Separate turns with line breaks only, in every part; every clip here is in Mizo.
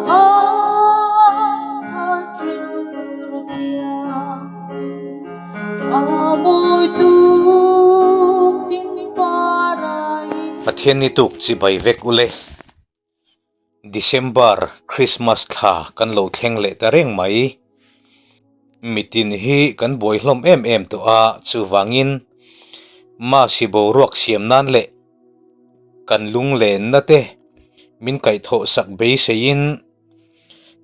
Ai khat rilru thianghlim a mawi tuk ding parai.
Pathian ni tuk chibai vek ule. December Christmas thla kan lo thleng leh ta reng mai. Mitin hi kan buai hlawm em em tawh a, chuvangin Masi boruak siam nan leh kan lunglenna te min kaihthawh sak beiseiin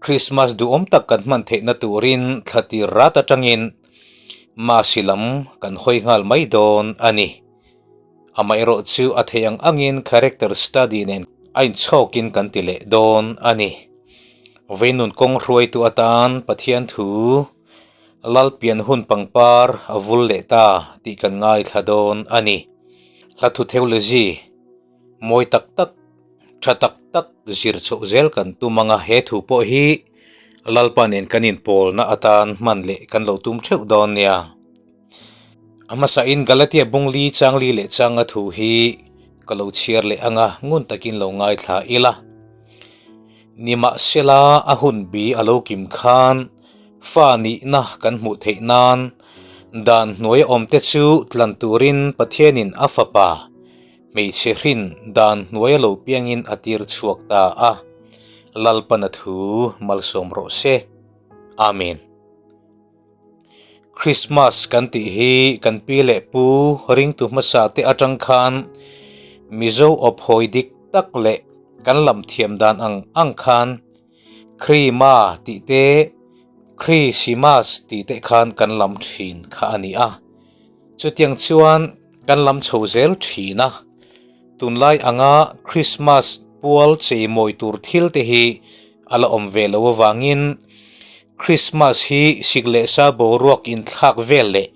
Christmas duhawm tak kan hman theihna turin thla tir rat atangin Masi lam kan hawi nghal mai dawn a ni. Amaherawh chu a theih ang angin character study nen a inchhawkin kan ti leh dawn a ni. Veinun kawng hruaitu atan Pathian thu Lalpian hun pangpar a vul leh ta tih kan ngaithla dawn a ni. Hla thu theology mawi tak tak, tha tak tak zir chhoh zel kan tum ang a, he thu pawh hi Lalpa nen kan inpawlna atan hman leh kan lo tum theuh dawn nia. A hmasain Galatia bungli changli leh changa thu hi ka lo chhiar leh ang a, ngun takin lo ngaithla ila. Nimahsela a hun bi a lo kim khan fa nihna kan hmuh theih nan dan hnuai awmte chu tlan turin Pathianin a fapa hmeichhe hrin dan hnuai a lo piangin a tir chhuak ta a. Lalpana thu malsawm rawh se. Amen. Christmas kan tih hi kan pi leh pu ringtu hmasa te atang khan Mizo awp hawi dik tak leh kan lam thiam dan ang ang khan Khrima tih te Khrisimas tih te khan kan lam thin kha a ni a. Chutiang chuan kan lam chho zel thin a. Tunlai anga Christmas pual cheimawi tur thil te hi a la awm ve lo avangin Christmas hi sik leh sa boruak inthlak vel leh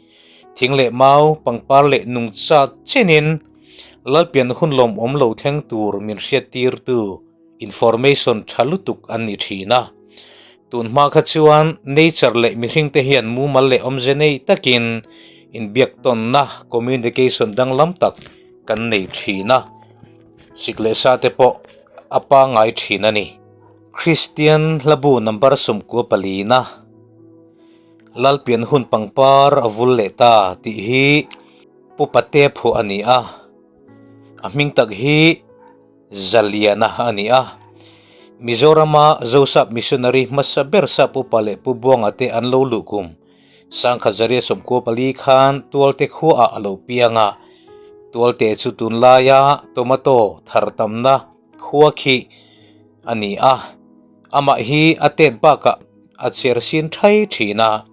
thing leh mau, pangpar leh nungcha chenin Lalpian hun lawmawm lo thleng tur min hriattirtu information tha lutuk an ni thin a. Tun hma kha chuan nature leh mihring te hian mumal leh awmze nei takin inbiaktawnna, communication, danglam tak kan nei thin a, sik leh sa te pawh a pangngai thin a ni. Kristian hlabu number 14 na Lalpian hun pangpar a vul leh ta tih hi Pu Pate phuah a ni a, a hming tak hi Zaliana a ni a. Mizorama Zosap Missionary hmasa ber Sap Upa leh Pu Buanga te an lo luh kum Sangkhat Zaria 14 khan Tualte khuaah a lo piang a. Tualte chu tunlaia tomato thar tamna khua khi a ni a. Amah hi a tet bakah a cher sin thai thin a,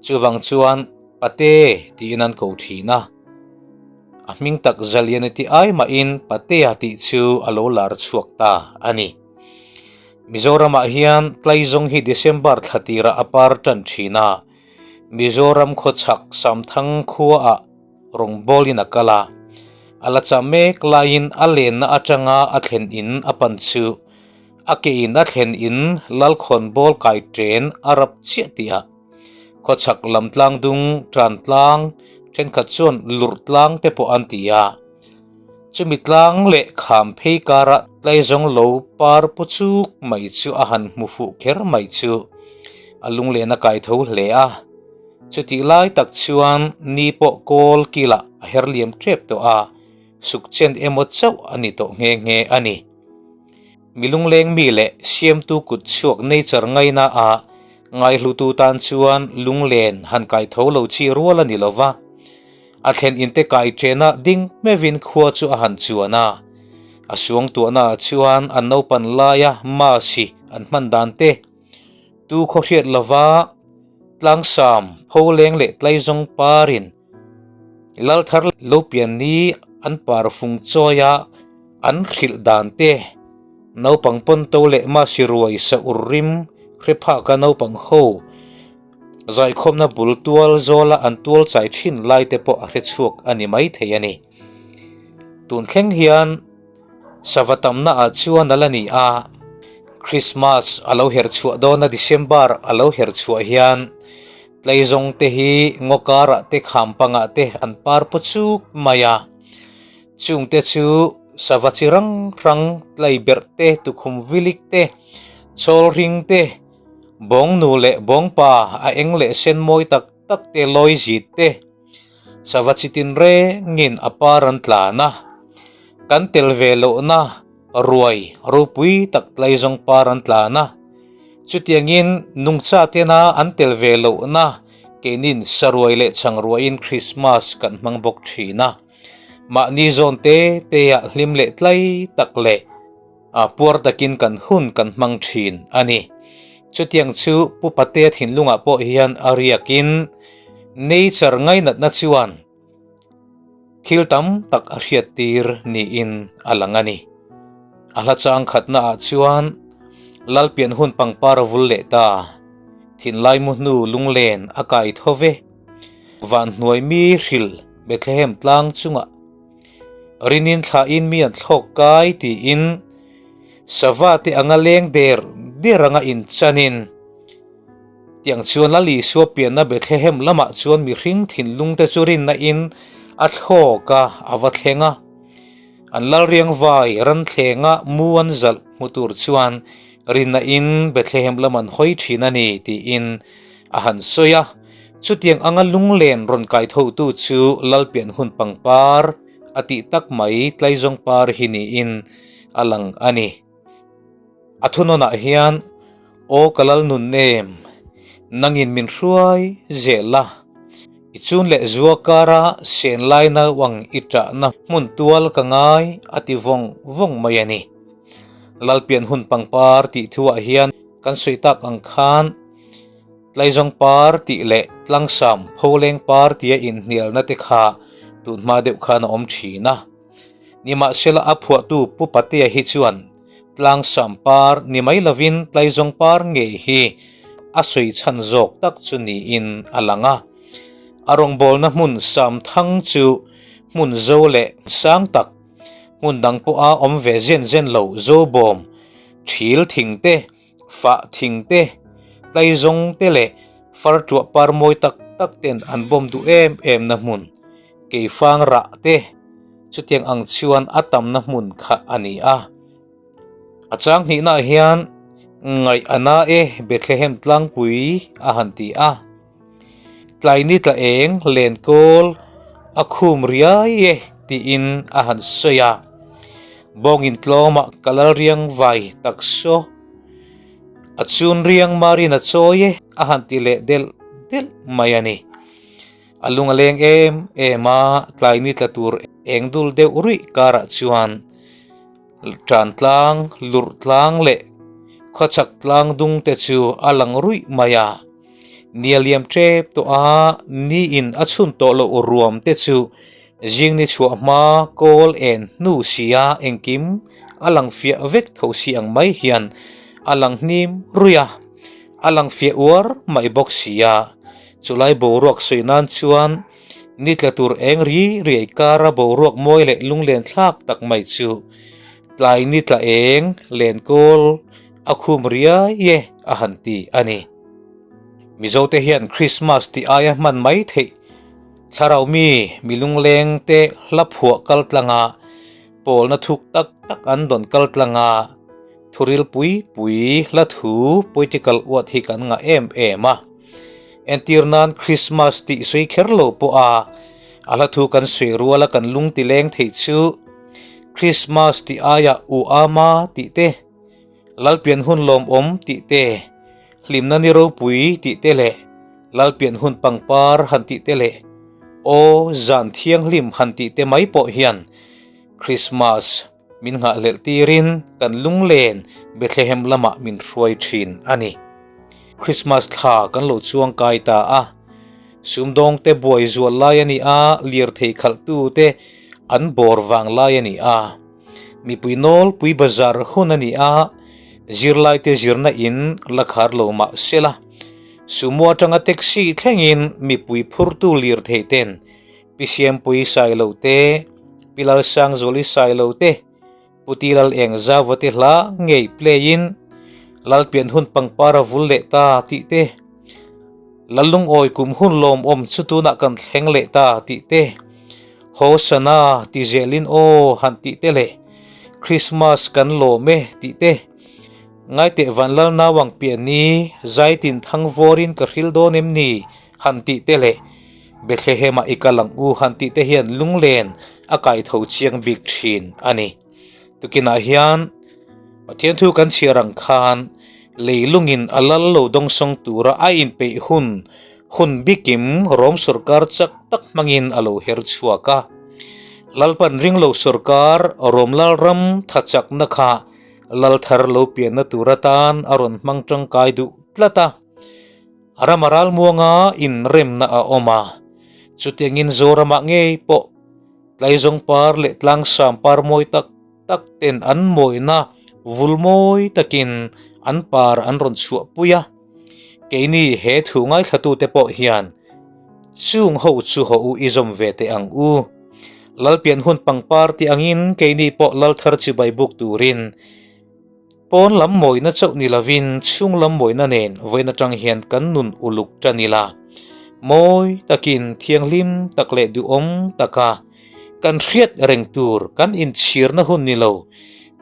chuvang chuan Pate tiin an ko thin a. A hming tak Zaliana ti ai mahin Patea tih chu a lo lar chhuak ta a ni. Mizoramah hian Tlaizawng hi December thla tirah a par tan thin a, Mizoram khawchhak Samthang khuaah rawngbawlin a kal a, a la chah mek laiin a lenna atanga a thlen in a pan chu a ke in a thlen in Lalkhawnbawl kai ṭen a rap chiah tih a Khawchhak lam tlang dung tan tlang thenkhat chuan lurh tlang te pawh an ti a. Chumi tlang leh kham phei kara tlaizawng lo par pu chuk mai chu a han hmu fuh kher mai chu a lunglen a kai tho hle a. Chutih lai tak chuan ni pawh kawl kilah a her liam tep tawh a, suk chen emaw chauh a ni tawh nghe nghe a ni. Mi lungleng mi leh siamtu kut chhuak nature ngaina a ngaihlutu tan chuan lunglen han kai tho lo chi rual a ni lo va. A thlen inte kai ṭena ding meuhin khua chu a han chuan a. A suangtuahnaah chuan an naupan laia masi an hman dan te, tu khaw hriat lova tlangsam pholeng leh tlaizawng parin Lalthar lo pian ni an par fung chawi a, an hrilh dan te, naupang pawn to leh masi ruai sa ur rim hre phak a naupang ho zaikhawmna bul tual zawla an tual chai thin lai te pawh a hre chhuak a ni mai thei a ni. Tun thleng hian sava tamna ah chuan a la ni a, Christmas a lo her chhuah dawn a December a lo her chhuah hian Tleizawng te hi ngaw karah te kham pangah te an par paw chuk mai a, chungte chu sava chi rang hrang tlai berh te tukhum vilik te Chawl hring te, bawng nu leh bawng pa a eng leh sen mawi tak tak te lawi zit te, sava chi tinrengin a par an tlan a, kan tel ve lohna ruai ropui tak tlaizawng par an tlan a, chutiangin nungcha tena an tel ve lohna keinin saruai leh changruaiin Krismas kan hmang bawk thin a, mahni zawn te teah hlim leh tlai tak leh. A puar takin kan hun kan hmang thin a ni. Chutiang chu Pu Patea thinlungah pawh hian a riakin nature ngainatna chuan thil tam tak a hriattir niin a lang a ni. A hla chang khatnaah chuan Lalpian hun pangpar a vul leh ta, thinlai mu hnu lunglen a kai tho ve, vanhnuai mi hril Bethlehem tlang chungah, Rinin thlain mi an thlawk kai tiin sava te anga leng der der anga inchanin tiang chuan Lal Isua pianna Bethlehem lamah chuan mihring thinlung te chu rinna in a thlawk a, a va thleng a. An Lalriang vai ran thlenga mu an zalh hmu tur chuan rinna in Bethlehem lam an hawi thin a ni tiin a han sawi a. Chutiang anga lunglen rawn kai thotu chu Lalpian hun pangpar a tih tak mai tlaizawng par hi niin a lang a ni. A thunawnah hian, Aw ka lal nun nem, nangin min hruai zel a, i chun leh zua kara sen lai nauang i ṭahna hmun tual ka ngai a ti vawng vawng mai a ni. Lalpian hun pangpar tih thuah hian kan sawi tak ang khan, Tlaizawng par tih leh tlangsam pholeng par tia inhnialna te kha tun hma deuh khan a awm thin a. Nimahsela a phuahtu Pu Patea hi chuan tlangsam par ni mai lovin tlaizawng par ngei hi a sawi chhan zawk tak chu niin a lang a. A rawngbawlna hmun Samthang chu hmun zo leh sang tak, hmun dang pawha awm ve zen zen lo Zobawm, Thil thing te, Fah thing te, tlaizawng te leh far tuah par mawi tak tak ten an bawm duh em em na hmun, keifang rah te chutiang ang chuan a tamna hmun kha a ni a. A chang hnihnaah hian ngaih a na e Bethlehem tlangpui a han ti a. Tlaini tla eng lenkawl a khum riai e tiin a han sawi a, bawngin tlawmah ka lal riang vai tak saw, a chun riang marin a chawi e a han ti leh delh delh mai a ni. A lung a leng em em a, tlaini tla tur eng dul deuh ruih karah chuan Tan tlang, lurh tlang leh khawchhak tlang dung te chu a lang ruih mai a. Nia liam tep tawh a, ni in a chhun tawh loh ruam te chu zing ni chhuah hma kawl en hnu sia engkim a lang fiah vek tho si ang mai hian a lang hnim ruih a, a lang fiah uar mai bawk sia. Chulai boruak sawi nan chuan ni tla tur eng ri riai kara boruak mawi leh lunglen thlak tak mai chu tlai ni tla eng len kawl a khum riai e a han ti a ni. Mizote hian Krismas tih aia hman mai theih thlarau mi mi lungleng te hla phuah kal tlanga pawlna thuk tak tak an dawn kal tlanga thuril pui pui hla thu political uat hi kan ngah em em a. Entir nan Krismas tih sawi kher lo pawha a hla thu kan sawi ruala kan lung ti leng theih chu Krismas tih aia u ama tih te, Lalpian hun lawmawm tih te, hlimna ni ropui tih te leh Lalpian hun pangpar han tih te leh Aw zan thianghlim han tih te mai pawh hian Krismas min nghahhlelh tirin kan lunglen Bethlehem lamah min hruai thin a ni. Krismas thla kan lo chuang kai ta a, sumdawngte buai zual lai a ni a, lirthei khalhtute an bawr vang lai a ni a. Mipui nawlpui bazar hun a ni a, zirlaite zirna in la khar lo mah se la, sumo atanga taxi thlengin mipui phurtu lirthei ten Pi Siampui Sailo te, Pi Lalsangzuali Sailo te, Pu Ti Lal Eng Zauva te hla ngei play in Lalpian hun pangpar a vul leh ta tih te, Lalungawi kum hun lawmawm chu tunah kan thleng leh ta tih te, Hosana ti zelin aw han tih te leh Christmas kan lawm e tih te. Ngaiteh Vanlal Nauang pian ni zaitin thang vawrin ka hril dawn em ni han tih te leh Bethlehem-ah i kal ang u han tih te hian lunglen a kai tho chiang bik thin a ni. Tukinah hian Pathian thu kan chhiar ang khan leilungin a lal lo dawngsawng tura a inpeih hun hun bikim Rom sawrkar chak tak hmangin a lo her chhuak a. Lalpan ringlo sawrkar Rom Lalram tha chakna kha Lal thar lo pianna tur atan a rawn hmang tangkai duh tlat a. Rama ralmuanga inremna a awm a, chutiangin Zoramah ngei pawh tlaizawng par leh tlangsam par mawi tak tak ten an mawina vul mawi takin an par an rawn chhuahpui a. Keini he thu ngaithlatute pawh hian chung ho chu haw u i zawm ve teh ang u. Lalpian hun pangpar tih angin keini pawh lal thar chibai buk turin pawn lam mawina chauh ni lovin chhung lam mawina nen vawiin atang hian kan nun uluk tan ila. Mawi takin thianghlim tak leh duhawm taka kan hriat reng tur kan inchhirna hun ni lo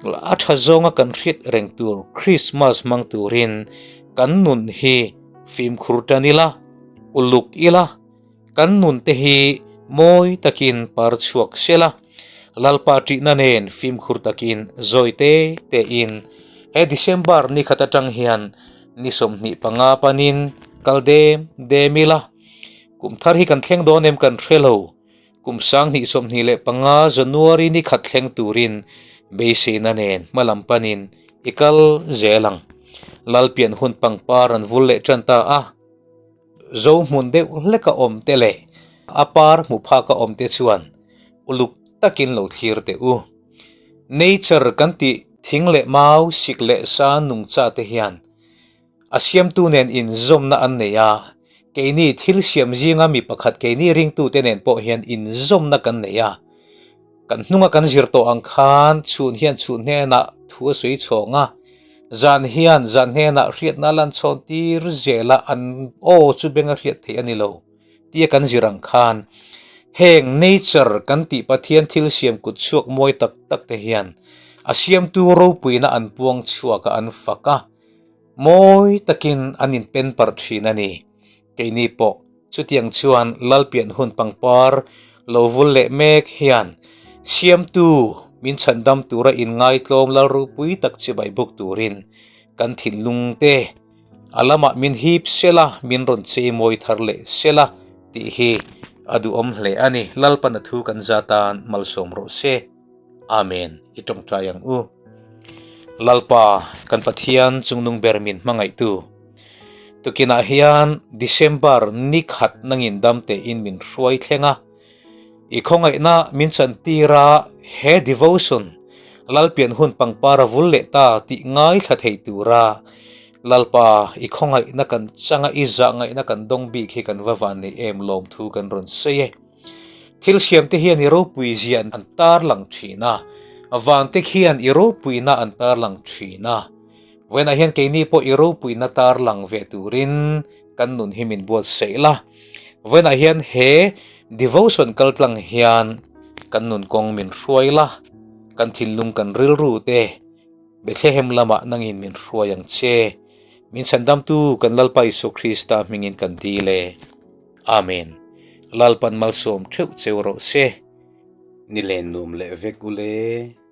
a tha zawnga kan hriat reng tur Krismas hmang turin kan nun hi fimkhur tan ila, uluk ila. Kan nun te hi mawi takin par chhuak sela, Lalpa ṭihna nen fimkhur takin zawi te tein he December ni khat aṭang hian ni 25 panin kal dem dem ila. Kum thar hi kan thleng dawn em kan hre lo, kum 2025 January ni khat thleng turin beiseina nen hmalam panin i kal zel ang. Lalpian hun pangpar an vul leh ṭan ta a. Zo hmun deuh hleka awm te leh a par hmu phaka awm te chuan uluk takin lo thlir teh u. Nature kan tih thing leh mau, sik leh sa nungcha te hian a siamtu nen inzawmna an nei a, keini thil siam zinga mi pakhat keini ringtute nen pawh hian inzawmna kan nei a. Kan hnunga kan zir tawh ang khan chhun hian chhun hnenah thu a sawi chhawng a, zan hian zan hnenah hriatna a lan chhawn tir zel a, an aw chu beng a hriat theih a ni lo tia kan zir ang khan heng nature kan tih Pathian thil siam kut chhuak mawi tak tak te hian a siamtu ropuina an puang chhuak a, an fak a, mawi takin an inpen parh thin a ni. Keini pawh chutiang chuan Lalpian hun pangpar lo vul leh mek hian Siamtu min chhandam tura inngaitlawm lal ropui tak chibai buk turin kan thinlung te a lamah min hip sela min rawn cheimawi thar leh sela tih hi a duhawm hle a ni. Lalpan a thu kan zatan malsawm rawh se. Amen. I tawngtai ang u. Lalpa kan Pathian chungnung ber min hmangaihtu. Tukinah hian December ni khat nangin dam tein min hruai thleng a, i khawngaihna min chantir a, he devotion Lalpian hun pangpar a vul leh ta tih ngaithla thei tura Lalpa i khawngaihna kan changa i zahngaihna kan dawng bik hi kan va van nei em lawmthu kan rawn sawi e. Thil siamte hian i ropui zia an tarlang thin a, vante khian i ropuina an tarlang thin a. Vawiinah hian keini pawh i ropuina tarlang ve turin kan nun hi min buatsaih la. Vawiinah hian he devotion kaltlang hian kan nun kawng min hruai la, kan thinlung kan rilru te Bethlehem lamah nangin min hruai ang che. Min chhandamtu kan Lalpa Isua Krista hmingin kan dil e. Amen. Lalpan malsawm theuh cheu rawh se. Ni len nuam leh vek ule.